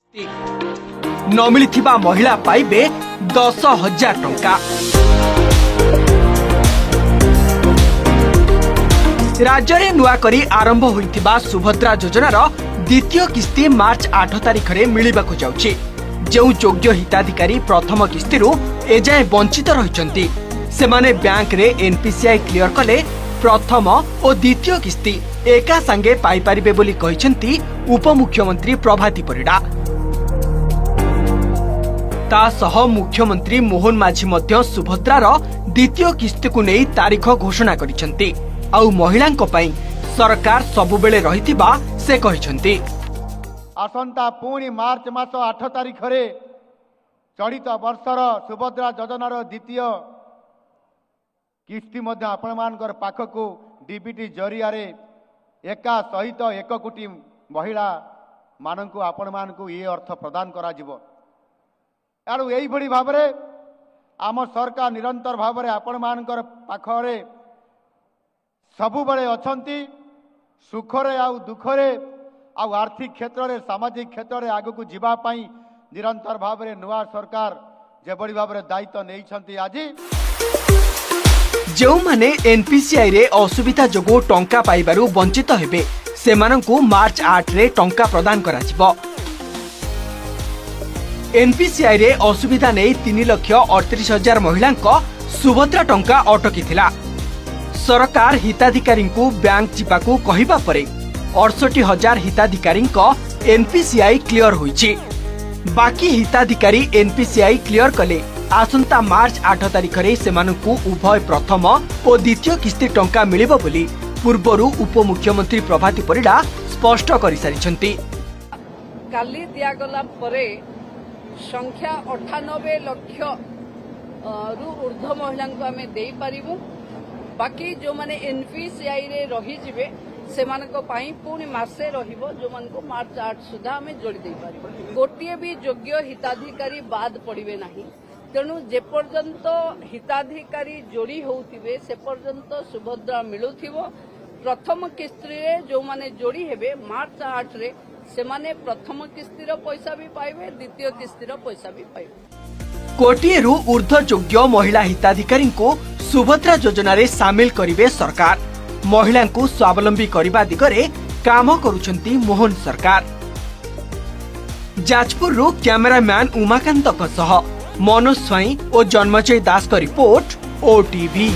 ନ ମିଳିଥିବା ମହିଳା ପାଇବେ 10,000 ଟଙ୍କା। ରାଜ୍ୟରେ ନୂଆ କରି ଆରମ୍ଭ ହୋଇଥିବା ସୁଭଦ୍ରା ଯୋଜନାର ଦ୍ୱିତୀୟ କିସ୍ତି ମାର୍ଚ୍ଚ 8 ତାରିଖରେ ମିଳିବାକୁ ଯାଉଛି। ଯେଉଁ ଯୋଗ୍ୟ ହିତାଧିକାରୀ ପ୍ରଥମ କିସ୍ତିରୁ ଏଯାଏଁ ବଞ୍ଚିତ ରହିଛନ୍ତି, ସେମାନେ ବ୍ୟାଙ୍କରେ ଏନ୍ପିସିଆଇ କ୍ଲିୟର କଲେ ପ୍ରଥମ ଓ ଦ୍ୱିତୀୟ କିସ୍ତି ଏକା ସାଙ୍ଗେ ପାଇପାରିବେ ବୋଲି କହିଛନ୍ତି ଉପମୁଖ୍ୟମନ୍ତ୍ରୀ ପ୍ରଭାତୀ ପରିଡ଼ା। ତା ସହ ମୁଖ୍ୟମନ୍ତ୍ରୀ ମୋହନ ମାଝୀ ମଧ୍ୟ ସୁଭଦ୍ରାର ଦ୍ୱିତୀୟ କିସ୍ତିକୁ ନେଇ ତାରିଖ ଘୋଷଣା କରିଛନ୍ତି। ଆଉ ମହିଳାଙ୍କ ପାଇଁ ସରକାର ସବୁବେଳେ ରହିଥିବା ସେ କହିଛନ୍ତି। ଆସନ୍ତା ପୁଣି ମାର୍ଚ୍ଚ ମାସ 8 ତାରିଖରେ ଚଳିତ ବର୍ଷର ସୁଭଦ୍ରା ଯୋଜନାର ଦ୍ୱିତୀୟ କିସ୍ତି ମଧ୍ୟ ଆପଣମାନଙ୍କର ପାଖକୁ ଡିବିଟି ଜରିଆରେ ଏକା ସହିତ 1 କୋଟି ମହିଳାମାନଙ୍କୁ ଆପଣମାନଙ୍କୁ ଏ ଅର୍ଥ ପ୍ରଦାନ କରାଯିବ। ତେଣୁ ଏଇଭଳି ଭାବରେ ଆମ ସରକାର ନିରନ୍ତର ଭାବରେ ଆପଣମାନଙ୍କର ପାଖରେ ସବୁବେଳେ ଅଛନ୍ତି। ସୁଖରେ ଆଉ ଦୁଃଖରେ ଆଉ ଆର୍ଥିକ କ୍ଷେତ୍ରରେ, ସାମାଜିକ କ୍ଷେତ୍ରରେ ଆଗକୁ ଯିବା ପାଇଁ ନିରନ୍ତର ଭାବରେ ନୂଆ ସରକାର ଯେଭଳି ଭାବରେ ଦାୟିତ୍ୱ ନେଇଛନ୍ତି ଆଜି। ଯେଉଁମାନେ ଏନ୍ପିସିଆଇରେ ଅସୁବିଧା ଯୋଗୁଁ ଟଙ୍କା ପାଇବାରୁ ବଞ୍ଚିତ ହେବେ, ସେମାନଙ୍କୁ ମାର୍ଚ୍ଚ 8ରେ ଟଙ୍କା ପ୍ରଦାନ କରାଯିବ। ଏନ୍ପିସିଆଇରେ ଅସୁବିଧା ନେଇ 3,38,000 ମହିଳାଙ୍କ ସୁଭଦ୍ରା ଟଙ୍କା ଅଟକିଥିଲା। ସରକାର ହିତାଧିକାରୀଙ୍କୁ ବ୍ୟାଙ୍କ ଯିବାକୁ କହିବା ପରେ 68,000 ହିତାଧିକାରୀଙ୍କ ଏନ୍ପିସିଆଇ କ୍ଲିୟର ହୋଇଛି। ବାକି ହିତାଧିକାରୀ ଏନ୍ପିସିଆଇ କ୍ଲିୟର କଲେ ଆସନ୍ତା ମାର୍ଚ୍ଚ 8 ତାରିଖରେ ସେମାନଙ୍କୁ ଉଭୟ ପ୍ରଥମ ଓ ଦ୍ୱିତୀୟ କିସ୍ତି ଟଙ୍କା ମିଳିବ ବୋଲି ପୂର୍ବରୁ ଉପମୁଖ୍ୟମନ୍ତ୍ରୀ ପ୍ରଭାତୀ ପରିଡ଼ା ସ୍ପଷ୍ଟ କରିସାରିଛନ୍ତି। କାଲି ଦିଆଗଲା ପରେ ସଂଖ୍ୟା 98 ଲକ୍ଷ ରୁ ଉର୍ଦ୍ଧ୍ୱ ମହିଳାଙ୍କୁ ଆମେ ଦେଇପାରିବୁ। ବାକି ଯେଉଁମାନେ ଏନ୍ପିସିଆଇରେ ରହିଯିବେ, ସେମାନଙ୍କ ପାଇଁ ପୁଣି ମାସେ ରହିବ, ଯେଉଁମାନଙ୍କୁ ମାର୍ଚ୍ଚ 8 ସୁଦ୍ଧା ଆମେ ଯୋଡ଼ି ଦେଇପାରିବୁ। ଗୋଟିଏ ବି ଯୋଗ୍ୟ ହିତାଧିକାରୀ ବାଦ ପଡ଼ିବେ ନାହିଁ। ତେଣୁ ଯେପର୍ଯ୍ୟନ୍ତ ହିତାଧିକାରୀ ଯୋଡ଼ି ହେଉଥିବେ, ସେ ପର୍ଯ୍ୟନ୍ତ ସୁଭଦ୍ରା ମିଳୁଥିବ। ପ୍ରଥମ କିସ୍ତିରେ ଯେଉଁମାନେ ଯୋଡ଼ି ହେବେ ମାର୍ଚ୍ଚ 8ରେ, ସେମାନେ ପ୍ରଥମ କିସ୍ତିର ପଇସା ବି ପାଇବେ, ଦ୍ୱିତୀୟ କିସ୍ତିର ପଇସା ବି ପାଇବେ। କୋଟିଏରୁ ଉର୍ଦ୍ଧ୍ୱ ଯୋଗ୍ୟ ମହିଳା ହିତାଧିକାରୀଙ୍କୁ ସୁଭଦ୍ରା ଯୋଜନାରେ ସାମିଲ କରିବେ ସରକାର। ମହିଳାଙ୍କୁ ସ୍ୱାବଲମ୍ବୀ କରିବା ଦିଗରେ କାମ କରୁଛନ୍ତି ମୋହନ ସରକାର। ଯାଜପୁରରୁ କ୍ୟାମେରାମ୍ୟାନ ଉମାକାନ୍ତଙ୍କ ସହ ମନୋଜ ସ୍ୱାଇଁ ଓ ଜନ୍ମଜୟ ଦାସଙ୍କ ରିପୋର୍ଟ, ଓଟିଭି।